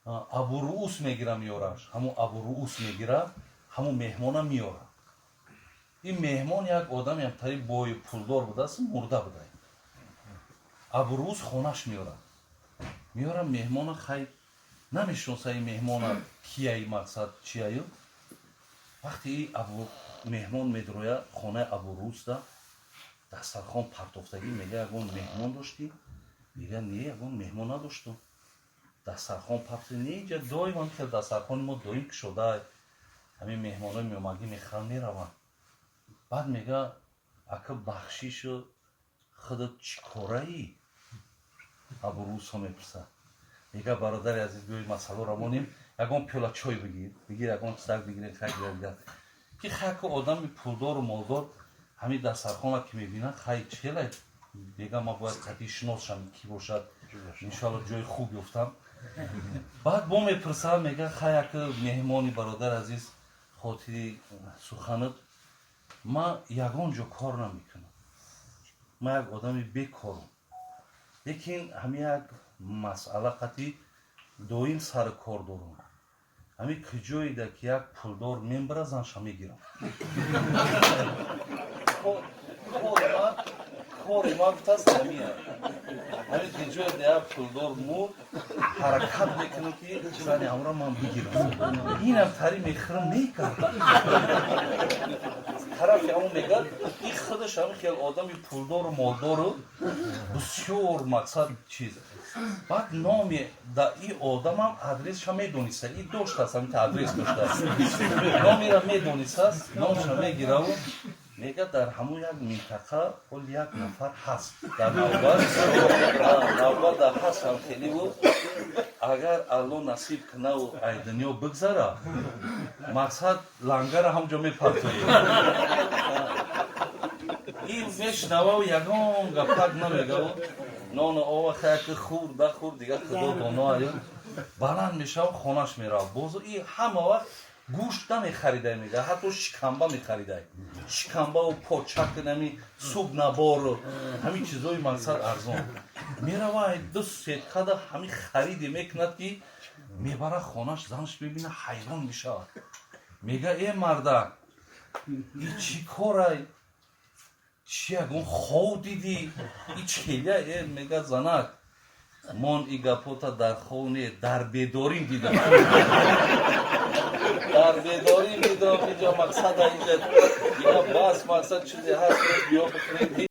Абуруус мегира, меёраш. Ҳамун Абуруус мегира, ҳамун меҳмона меёра. Ин меҳмон як одаме тари бою пулдор будааст, мурда буда. Абуруус хонаш меёра, меёра меҳмона. Хай, намешиноса ин меҳмона кияи, мақсад чияю. Вақте и абу меҳмон медроя хонаи Абурусда, дастархон партофтагӣ. Мега: «Ягон меҳмон доштӣ?» Мега: «Не, ягон меҳмон надоштум». Дастархон партофта. «Не, инҷа доим ҳам хел дастархони мо доим кушода, ҳамин меҳмонои меомагӣ мехӯранд, мераванд». Баъд мега: «Ака, бахшишу, худат чӣ кораӣ?» Абурусҳо мепурсад. Мега: «Бародари азиз, биёи, масъаларо монем, ягон пиёла чой бигир, бигир, ягон чизак бигир». Хай, дигар ки хайку одами пулдору молдор ҳамин дастархона ки мебинад, хай, чела мега: «Ма бояд қатъи шинос шам, ки бошад, иншоалло ҷои хуб ёфтам». Баъд бо мепурсад, мега: «Хай, ака меҳмони бародари азиз, хотири суханат, ман ягон ҷо кор намекунам, ман як одами бекорам, лекин ҳамин як масъала қатъи доим сари кор дорам. Ҳамин куҷоеда ки як пулдор мембара, занша мегирам. Кори ман, гуфтааст, ҳамия ҳамин куҷоеда як пулдор мурд, ҳаракат мекунам, ки зани ҳамро ман бигирам. Инам тари мехӯрам, мекард тарафи ҳамон». Мегӯяд, ин худаш ҳамин хел одами пулдору молдору бисёр мақсад чиз. Баъд номи да и одамам, адресша медониста, и доштааст, ҳамин адрес доштааст, номира медонистааст. Номша мегираву мега: «Дар ҳамон як минтақа ҳол як нафар ҳаст, дар навбат дар ҳаст, ҳам хеле буд. Агар Алло насиб кунаву ай дунё бигзара, мақсад, лангара ҳамҷо мепартоем». Ин мешунавау, ягон гапак намегаву, нону ова хаяки хӯрд, дахӯрд, дигар худо доно. Аю баланд мешаву хонаш меравад. Бозу и ҳама вақт гӯшт намехаридай, мега, ҳатто шикамба мехаридай, шикамбаву почак, нами суп набору ҳамин чизои мақсад арзон. Мерава, ду сеткада ҳамин хариде мекунад, ки мебара хонаш. Занаш мебина, ҳайрон мешавад. Мега: «Э, мардак, и чӣ корай? Чи, ягон хов дидӣ? И челия?» «Э, мега, занак, мон и гапота дар хов не, дар бедорим дидам, дар бедорим дидам. Инҷа мақсада, инҷа дига бас, мақсад, чизе ҳаст, биё бихӯрем».